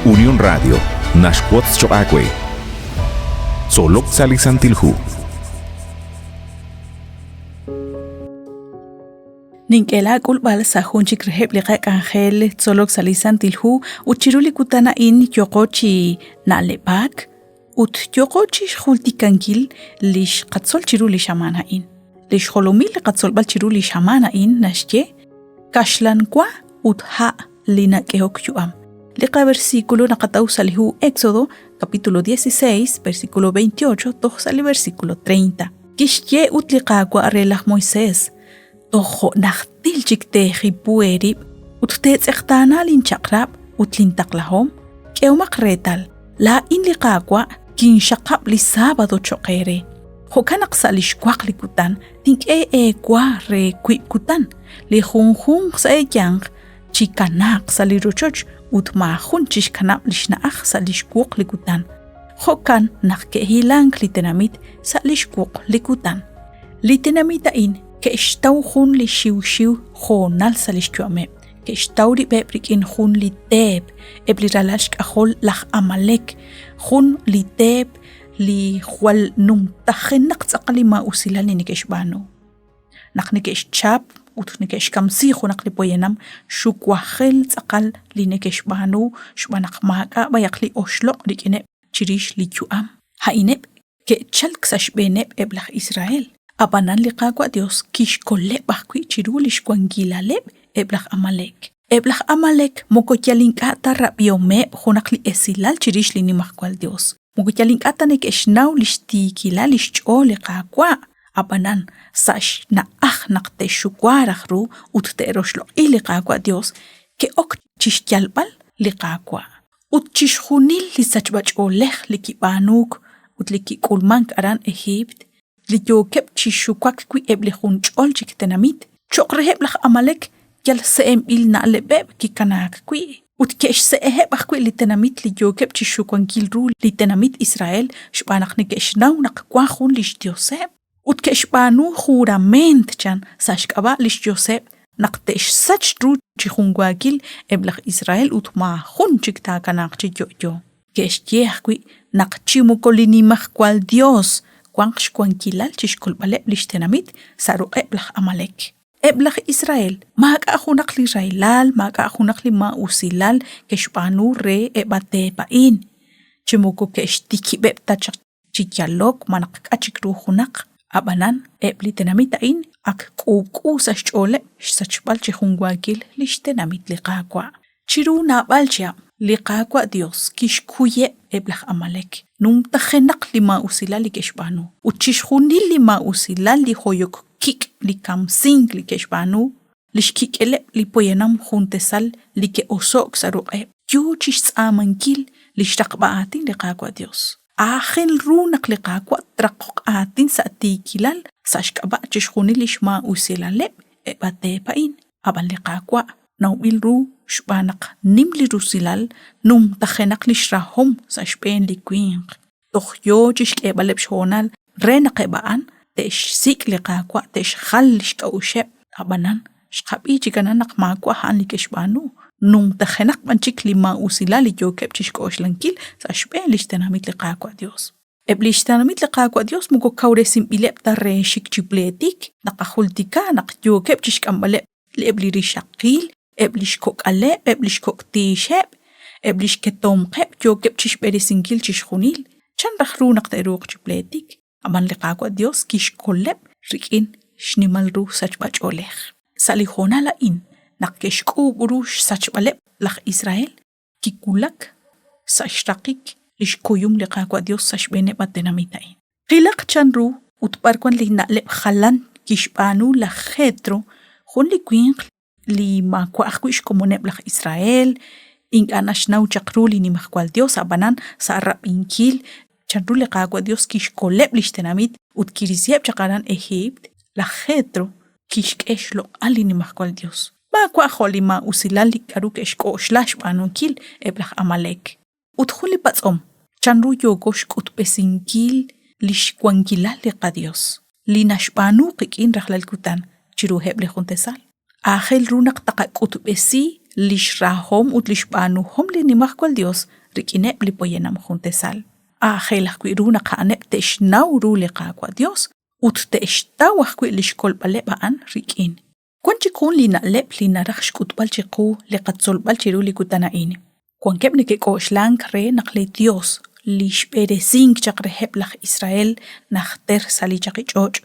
Unión Radio naxwotz choq' aawe. Tzolok sa' li Santil Hu. Nink'e laak'ulb'al sa' jun chik reheb' li qak'anjel tzolok sa' li Santil Hu ut chiru li kutan a'in yooqo chi na'leb'ak ut yooqo chi xjultikankil li xqatzol chiru li xamaan a'in. Li xjolomil li qatzolb'al chiru li xamaan a'in naxye kaxlan wa ut ha' li nak'ehok yu'am. Li qaversículo naqataw sa' li hu Éxodo, capítulo 16, versículo 28 toj sa' li versículo 30. Kixye ut li Qaawa' re laj Moisés, Toj jo' najtil chik teejipu eerib' ut teetz'eqtaana linchaq'rab' ut lintaqlahom? K'ehomaq reetal, laa'in li Qaawa' kinxaqab' li sábado cho'q eere. Jo'kan naq sa' li xwaq li kutan tink'e eewa re wiib' kutan, li junjunq sa' eeyanq chikanaaq sa' li rochoch ut maajun chixkanab' li xna'aj sa' li xwuq li kutan. Jo'kan naq ke'hilank li tenamit sa' li xwuq li kutan. Li tenamit a'in ke'xtaw jun li xiwxiw hoonal sa' li xyu'ameb'. Ke'xtaw rib'eb' rik'in jun li teep, eb' li ralal xk'ajol laj Amalek, jun li teep li jwal numtajenaq tz'aqal li maa'usilal li neke'xb'aanu. Naq neke'xchap ut neke'xkamsi junaq li poyanam xuwajel tz'aqal li neke'xb'aanu xb'aan naq maak'a' b'ayaq li oxloq' rik'ineb' chirix li yu'am. A'ineb' ke'chalk sa' xb'eeneb' eb' laj Israel. Ab'anan li Qaawa' Yos kixkoleb' ajwi' chiru li xwankilaleb' eb' laj Amalek. Eb' laj Amalek moko yal ink'a' ta rab'ihomeb' junaq li esilal chirix li Nimajwal Yos, moko yal ink'a' ta neke'xnaw li xtiikilal li xch'ool li Qaawa', ab'anan sa' xna'aj naq te'xxuwa raj ru ut te'roxloq'i li Qaawa' Yos, ke'ok chi xyalb'al li Qaawa'. Ut chixjunil li sachb'ach'oolej li kib'aanuuk ut li kik'ulmank aran Ejiipt, li yookeb' chi xuwak wi' eb' li junch'ol chik tenamit, cho'q reheb' laj Amalek yal se'enb'il na'leb'eb' kikanaak wi'. Ut ke'xse'eheb' ajwi' li tenamit li yookeb' chi xxuwankil ru li tenamit Israel xb'aan naq neke'xnaw naq wank jun li xyoseb'. Ut ke'xb'aanu jurament chan sa' xk'ab'a' li xyoseb' naq te'xsach ru chi junwaakil eb' laj Israel ut maajun chik taakanaaq chi yo'yo. Ke'xye ajwi' naq chi moko li Nimajwal Yos wanq xwankilal chi xkolb'aleb' li xtenamit sa' ruq'eb' laj Amalek. Eb' laj Israel maak'a' junaq li rahilal, maak'a' junaq li maa'usilal ke'xb'aanu re eb' a teep a'in, chi moko ke'xtikib'eb' ta chaq chi yalok malaj k'a' chik ru junaq. Ab'anan, eb' li tenamit a'in ak k'uub'k'u sa' xch'ooleb' xsachb'al chi junwaakil li xtenamit li Qaawa'. Chiru naab'al chihab', li Qaawa' Yos kixkuyeb' eb' laj Amalek, numtajenaq li maa'usilal li ke'xb'aanu, ut chixjunil li maa'usilal li hoyok kik' li kamsink li ke'xb'aanu, li xkik'eleb' li poyanam jun tesal li ke'oso'k sa' ruq'eb', yo chi xtz'aamankil li xraqb'a aatin li Qaawa' Yos. Aajel ru naq li Qaawa' traqoq aatin sa' tiikilal sa' xk'ab'a' chixjunil li xmaa'usilaleb' eb' a teep a'in. Ab'an li Qaawa' nawb'il ru xb'aan naq nim li rusilal, numtajenaq li xrahom sa' xb'een li winq. Toj yo chi xk'eeb'aleb' xhoonal re naq eb' a'an te'xsik' li Qaawa' te'xjal li xk'a'uxeb', ab'anan xqab'i chik anan naq maawa' a'an li ke'xb'aanu, numtajenaq b'an chik li maa'usilal li yookeb' chi xk'oxlankil sa' xb'een li xtenamit li Qaawa' Yos. Eb' li xtenamit li Qaawa' Yos moko kawresinb'ileb' ta re xik chi pleetik, naqajultika naq yookeb' chi xk'amb'aleb' eb' li rixaqil, eb' li xkok'aleb', eb' li xkok' tiixeb', eb' li xketomqeb' yookeb' chi xb'eresinkil chixjunil. Chan raj ru naq te'ruuq chi pleetik? Ab'an li Qaawa' Yos kixkoleb' rik'in xnimal ru sachb'ach'oolej. Sa' li hoonal a'in, naq ke'xk'uub' ru xsachb'aleb' laj Israel, kiwulak sa' xraqik li xkuyum li Qaawa' Yos sa' xb'eeneb' a tenamit a'in. Qilaq chanru ut b'ar wan li na'leb' jalan kixb'aanu laj Jetro, jun li winq li maawa' ajwi' xkomoneb' laj Israel, ink'a' naxnaw chaq ru li Nimajwal Yos, ab'anan sa' rab'inkil chanru li Qaawa' Yos kixkoleb' li xtenamit ut kirisiheb' chaq aran Ejiipt, laj Jetro kixk'e xloq'al li Nimajwal Yos. Maawa' jo' li maa'usilal li k'aru ke'xk'oxla xb'aanunkil eb' laj Amalek. Ut jun li patz'om, chanru yooko xk'utb'esinkil li xwankilal li Qayos, li naxb'aanu qik'in rajlal kutan chiruheb' li jun tasal? Aajel ru naq tqak'utb'esi li xrahom ut li xb'aanuhom li Nimajwal Yos rik'ineb' li poyanam juntesal. Aajel ajwi' ru naq a'aneb' te'xnaw ru li Qaawa' Dios ut te'xtaw ajwi' li xkolb'aleb' a'an rik'in. Wan chik jun li na'leb' li naraj xk'utb'al chiqu li qatzolb'al chiru li kutan a'in. Wankeb' neke'k'oxlank re naq li Dios li xb'eresink chaq reheb' laj Israel najter sa' li chaqi ch'och',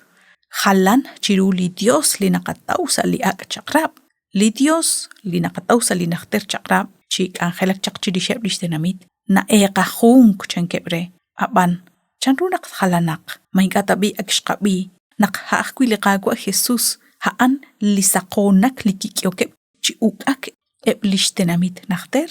jalan chiru li Dios li naqataw sa' li Ak' Chaq'rab'. Li Dios li naqataw sa' li Najter Chaq'rab' chi k'anjelak chaq chirixeb' lix tenamit, na'eeqajunk chankeb' re. A'b'an, chanru naq jalanaq? Ma ink'a' tab'i' ak xqab'i naq a' ajwi' li Qaawa' Jesus a'an li saqoonak li kik'ehokeb' chi uk'ak eb' lix tenamit najter?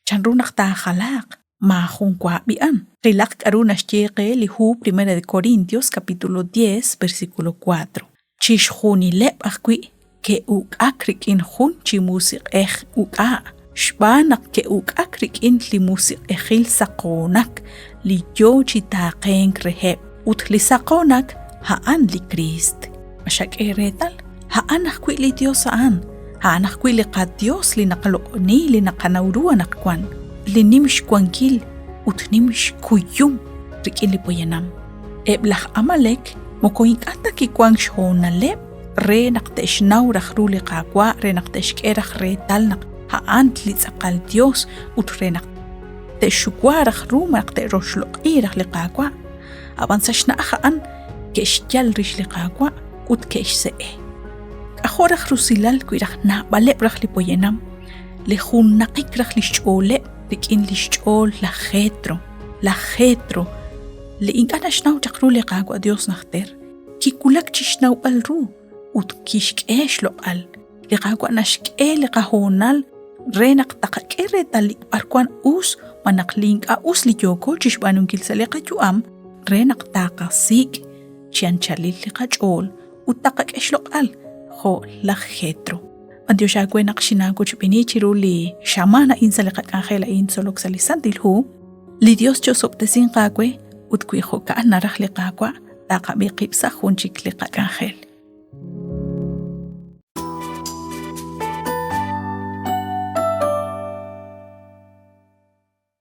Chanru naq taajalaaq? Maajun wa b'i'an. Qilaq k'aru naxye qe li hu Primera de Corintios capítulo 10 versículo 4. Chixjunileb' ajwi' ke'uk'ak rik'in jun chi musiq'ej uk'a', xb'aan naq ke'uk'ak rik'in li musiq'ejil saqoonak li yo chi taaqenk reheb', ut li saqoonak a'an li Kriist. Ma xak'e reetal? A'an ajwi' li Dios a'an. A'an ajwi' li qaDios li naqaloq'oni li naqanaw ru anaqwan, li nim xwankil ut nim xkuyum rik'in li poyanam. Eb' laj Amalek moko ink'a' ta kiwank xhoonaleb' re naq te'xnaw raj ru li Qaawa' re naq te'xk'e raj reetal naq a'an li tz'aqal Dios ut re naq te'xxuwa raj ru malaj te'roxloq'i raj li Qaawa'. Ab'an sa' xna'aj a'an ke'xyal rix li Qaawa' ut ke'xse'e. K'ajo' raj rusilal wi raj naab'aleb' raj li poyanam li junnaqik raj li xch'ooleb' rik'in li xch'ool laj Jetro. Laj Jetro, li ink'a' naxnaw chaq ru li Qaawa' Dios najter, kiwulak chi xnawb'al ru ut kixk'e xloq'al. Li Qaawa' naxk'e li qahoonal re naq taqak'e reetal li b'arwan us malaj li ink'a' us li yooko chixb'aanunkil sa' li qayu'am re naq taqasik' chi anchalil li qach'ool ut taqak'e xloq'al jo' laj Jetro. B'antiox aawe naq xinaawochb'eeni chiru li xamaan a'in sa' li qak'anjel a'in tzolok sa' li Santil Hu. Li Dios chi'osob'tesinq aawe ut wi jo'ka'an naraj li Qaawa', taqab'i qib' sa' jun chik li qak'anjel.